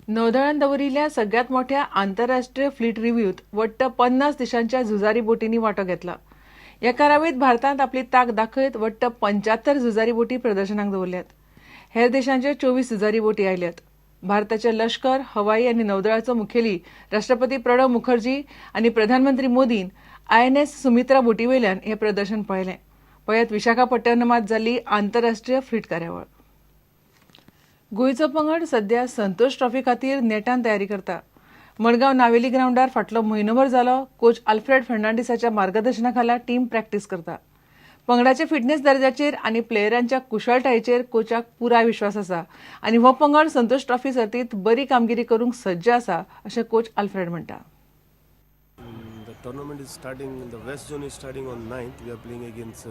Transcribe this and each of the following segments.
नौदळान दवरिल्ल्या सगळ्यात मोठ्या आंतरराष्ट्रीय फ्लीट रिव्ह्यूत वट्ट 50 देशांच्या झुजारी बोटींनी वांटो घेतला. ह्या कार्यावळीत भारतांत आपली ताक दाखयत वट्ट 75 झुजारी बोटी प्रदर्शनाक दवरल्यात. हेर देशांच्यो 24 झुजारी बोटी आयल्यात. भारताचे लश्कर, हवाई आनी नौदळाचो मुखेली राष्ट्रपती प्रणव मुखर्जी आनी प्रधानमंत्री मोदीन INS Sumitra बोटीवेल्यान हें प्रदर्शन पळयलें. पळयात विशाखापट्टणमात जाल्ली आंतरराष्ट्रीय फ्लीट कार्यावळ. गोंयचो पंगड सध्या संतोष ट्रॉफी खातीर नेटान तयारी करता. मडगांव नावेली ग्रावंडार फाटलो म्हयनोभर जालो कोच आल्फ्रेड फर्नांडीसाच्या मार्गदर्शना खाला टीम प्रॅक्टीस करता. पंगडाच्या फिटनेस दर्जाचेर आनी प्लेयरांच्या कुशळटायेचेर कोचाक पुराय विश्वास आसा आनी हो पंगड संतोष ट्रॉफी सर्तीत बरी कामगिरी करूंक सज्ज आसा अशें कोच आल्फ्रेड म्हणटा. The tournament is starting, the West Zone is starting on 9th. We are playing against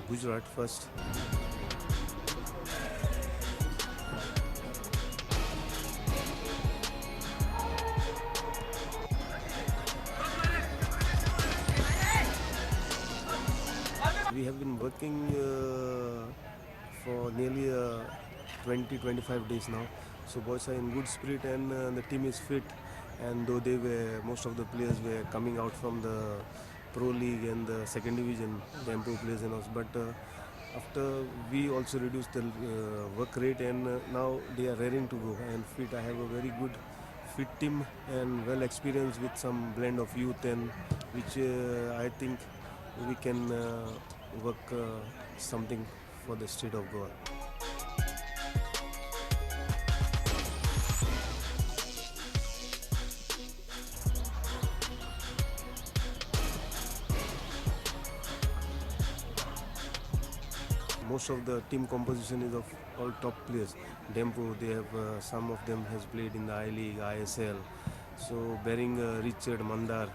Gujarat first. We have been working for nearly 20-25 days now. So boys are in good spirit and the team is fit. And though they were, most of the players were coming out from the Pro League and the second division, the Dempo players and all. But after we also reduced the work rate and now they are raring to go and fit. I have a very good fit team and well experienced with some blend of youth and which I think we can work something for the state of Goa. Most of the team composition is of all top players. Dempo, they have some of them has played in the I League, ISL. So bearing Richard, Mandar,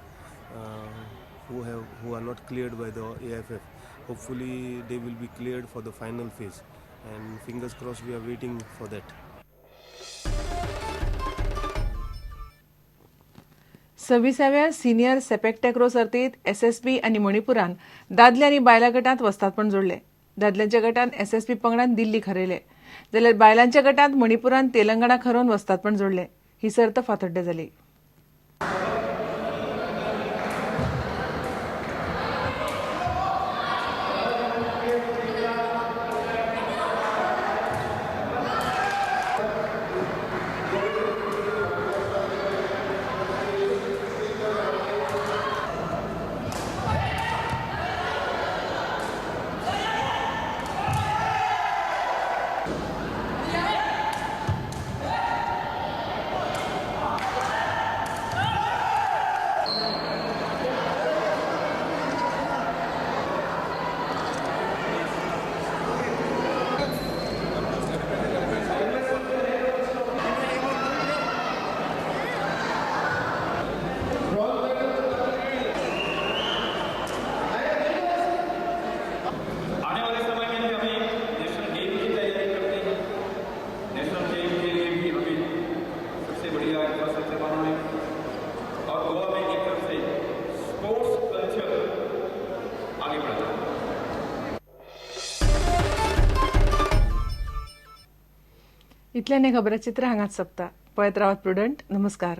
who are not cleared by the AIFF. Hopefully they will be cleared for the final phase, and fingers crossed we are waiting for that. 26व्या senior sepak takraw सर्तीत SSB आनी मणिपुरान दादले आनी बायलां गटांत वस्तादपण जोडलें. दादल्यांच्या गटांत SSB पंगडान दिल्लीक हरयलें, जाल्यार बायलांच्या गटांत मणिपुरान तेलंगणाक हरोवन वस्तादपण जोडलें. ही सर्त फातोड्डें जाली. आने वाले समय में भी हमें नेशनल गेम की तैयारी करते हैं। नेशनल गेम के लिए भी हमें सबसे बढ़िया इंफ्रास्ट्रक्चर बनाना है और गोवा में एक तरफ से स्पोर्ट्स कल्चर आगे बढ़ाना है। इतल्यान हें खबराचित्र हांगाच सोंपता. पळयत रावात प्रुडंट. नमस्कार.